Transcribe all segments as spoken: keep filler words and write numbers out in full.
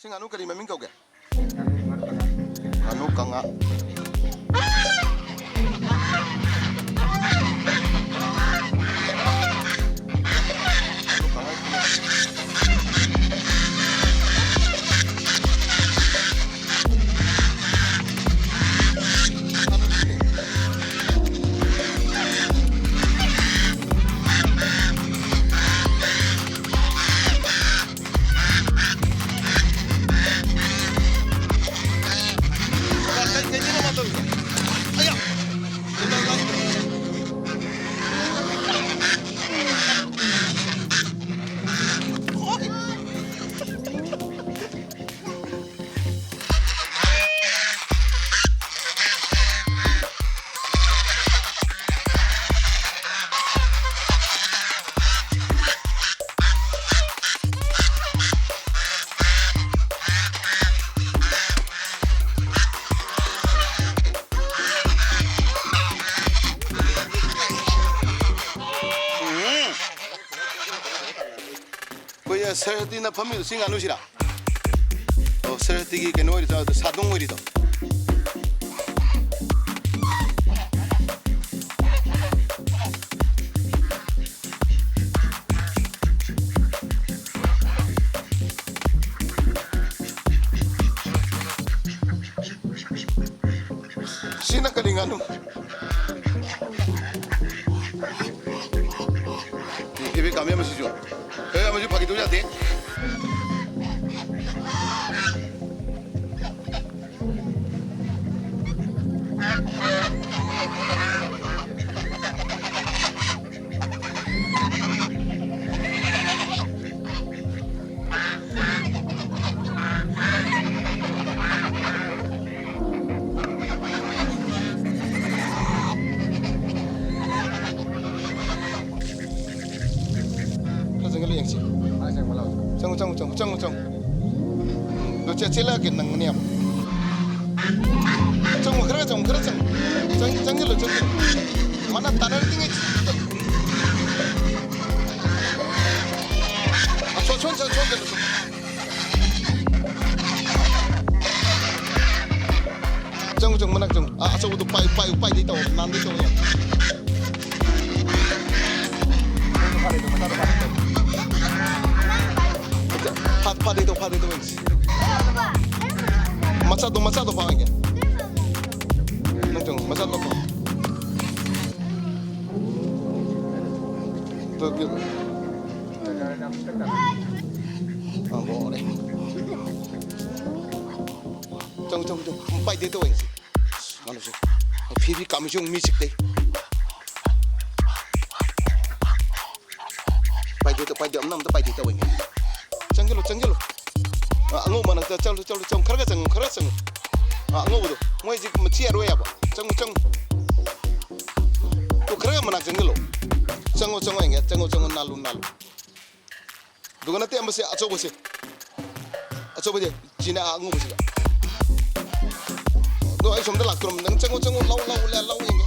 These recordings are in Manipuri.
ꯁꯤ ꯉꯥꯅꯨ ꯀꯔꯤ ꯃꯃꯤꯡ ꯀꯧꯒꯦ? ꯉꯥꯅꯨ ꯀꯉꯥ꯫ ꯑꯩꯈꯣꯏ ꯁꯔꯍꯇꯤꯅ ꯐꯝꯃꯤꯕ ꯁꯤ ꯉꯥꯅꯨꯁꯤꯔꯥ? ꯑꯣ, ꯁꯔꯍꯇꯤꯒꯤ ꯀꯩꯅꯣ ꯑꯣꯏꯔꯤꯗꯣ, ꯑꯗꯨ ꯁꯥꯗꯣꯡ ꯑꯣꯏꯔꯤꯗꯣ꯫ ꯁꯤꯅ ꯀꯔꯤ ꯉꯥꯅꯨ? ꯏꯕꯦ ꯀꯥꯃꯤ ꯑꯃꯁꯤꯁꯨ꯫ ꯑꯦ, ꯑꯃꯁꯨ ꯐꯥꯒꯤ ꯇꯧ ꯌꯥꯗꯦ꯫ ꯈꯔ ꯆꯪꯁꯤꯜꯂ ꯌꯦꯡꯁꯤ꯫ ꯆꯪꯉꯨ, ꯆꯪꯉꯨ, ꯆꯪꯉꯨ, ꯆꯪꯉꯨ, ꯆꯪꯉꯨ꯫ ꯎꯝ, ꯑꯗꯨ ꯆꯦ-, ꯆꯦꯜꯂꯛꯑꯒꯦ, ꯅꯪꯒꯅꯦꯕ꯫ ꯆꯪꯉꯨ, ꯈꯔ ꯆꯪꯉꯨ, ꯈꯔ ꯆꯪꯉꯨ꯫ ꯆꯪ-, ꯆꯪꯁꯤꯜꯂꯨ, ꯆꯪꯁꯤꯜꯂꯨ꯫ ꯃꯥꯅ ꯇꯥꯟꯅꯔꯛꯇ꯭ꯔꯤꯉꯩ꯫ ꯑꯁꯣꯝ, ꯁꯣꯝ, ꯁꯣꯝ, ꯁꯣꯝ ꯆꯠꯂꯨ, ꯁꯣꯝ꯫ ꯃꯅꯥꯛ ꯆꯪꯉꯨ꯫ ꯑꯥ, ꯑꯆꯧꯕꯗꯣ ꯄꯥꯏ-, ꯄꯥꯏ-, ꯄꯥꯏꯗꯩ ꯇꯧ꯫ ꯅꯥꯟꯗꯩ ꯇꯧ꯫ ꯐꯥꯗꯩ ꯇꯧ, ꯃꯆꯥꯗꯣ ꯐꯥꯗꯩ ꯇꯧ꯫ ꯐꯥ-, ꯐꯥꯗꯩ ꯇꯧ, ꯐꯥꯗꯩ ꯇꯧ ꯌꯦꯡꯁꯤ꯫ ꯃꯆꯥꯗꯣ, ꯃꯆꯥꯗꯣ ꯐꯥ ꯌꯦꯡꯒꯦ꯫ ꯅꯪ ꯆꯪꯉꯨ, ꯃꯆꯥꯗꯣ ꯐꯥ꯫ Two, two. ꯑꯥ, ꯍꯣꯔꯦ꯫ ꯆꯪꯉꯨ, ꯆꯪꯉꯨ, ꯆꯪꯉꯨ꯫ ꯄꯥꯏꯗꯩ ꯇꯧ ꯌꯦꯡꯁꯤ꯫ ꯃꯥꯅꯁꯨ ꯐꯤꯕꯤ ꯀꯥꯝꯃꯤꯁꯨ ꯃꯤ ꯆꯤꯛꯇꯩ꯫ ꯄꯥꯏꯗꯦ, ꯄꯥꯏꯗꯦ, ꯑꯝꯅ ꯑꯝꯇ ꯄꯥꯏꯗꯦ ꯇꯧꯋꯦ꯫ ꯆꯪꯁꯤꯜꯂꯨ, ꯆꯪꯁꯤꯜꯂꯨ꯫ ꯑ, ꯑꯉꯧꯕ ꯃꯅꯥꯛꯇ ꯆꯠꯂꯨ, ꯆꯠꯂꯨ, ꯆꯪꯉꯨ, ꯈꯔ ꯈꯔ ꯆꯪꯉꯨ, ꯈꯔ ꯆꯪꯉꯨ꯫ ꯑ, ꯑꯉꯧꯕꯗꯣ, ꯃꯣꯏꯁꯤ ꯆꯤꯛꯑꯔꯣꯏ ꯍꯥꯏꯕ꯫ ꯆꯪꯉꯨ, ꯆꯪꯉꯨ꯫ ꯇꯨ, ꯈꯔ ꯃꯅꯥꯛ ꯆꯪꯁꯤꯜꯂꯨ꯫ ꯆꯪꯉꯨ, ꯆꯪꯉꯨ, ꯌꯦꯡꯒꯦ꯫ ꯆꯪꯉꯨ, ꯆꯪꯉꯨ, ꯅꯥꯜꯂꯨ, ꯅꯥꯜꯂꯨ꯫ ꯑꯗꯨꯒ ꯅꯠꯇꯦ, ꯑꯃꯁꯦ ꯑꯆꯧꯕꯁꯦ꯫ ꯑꯆꯧꯕꯁꯦ꯫ ꯁꯤꯅ ꯑꯉꯧꯕꯁꯤꯗ꯫ ꯑꯗꯣ ꯑꯩ ꯁꯣꯝꯗ ꯂꯥꯛꯇꯣꯔꯝ-, ꯅꯪ ꯆꯪꯉꯣ, ꯆꯪꯉꯣ, ꯂꯥꯎ, ꯂꯥꯎ, ꯂꯥꯎ, ꯂꯥꯎ ꯌꯦꯡꯒꯦ꯫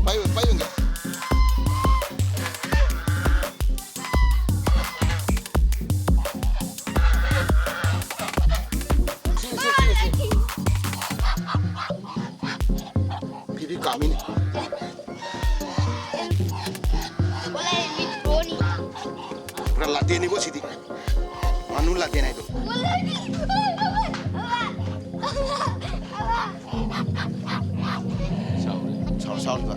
ꯄꯥꯏꯌꯨ, ꯄꯥꯏꯌꯨ ꯌꯦꯡꯒꯦ꯫ ꯁꯤ, ꯁꯤ, ꯁꯤ, ꯁꯤ꯫ ꯐꯤꯕꯤ ꯀꯥꯝꯃꯤꯅꯦ꯫ ꯄꯨꯔꯥ ꯂꯥꯇꯦꯟꯅꯤꯀꯣ ꯁꯤꯗꯤ꯫ ꯉꯥꯅꯨ ꯂꯥꯇꯦꯟ ꯍꯥꯏꯗꯣ꯫ ꯁꯥꯎꯔ-, ꯁꯥꯎꯔꯤꯕ꯫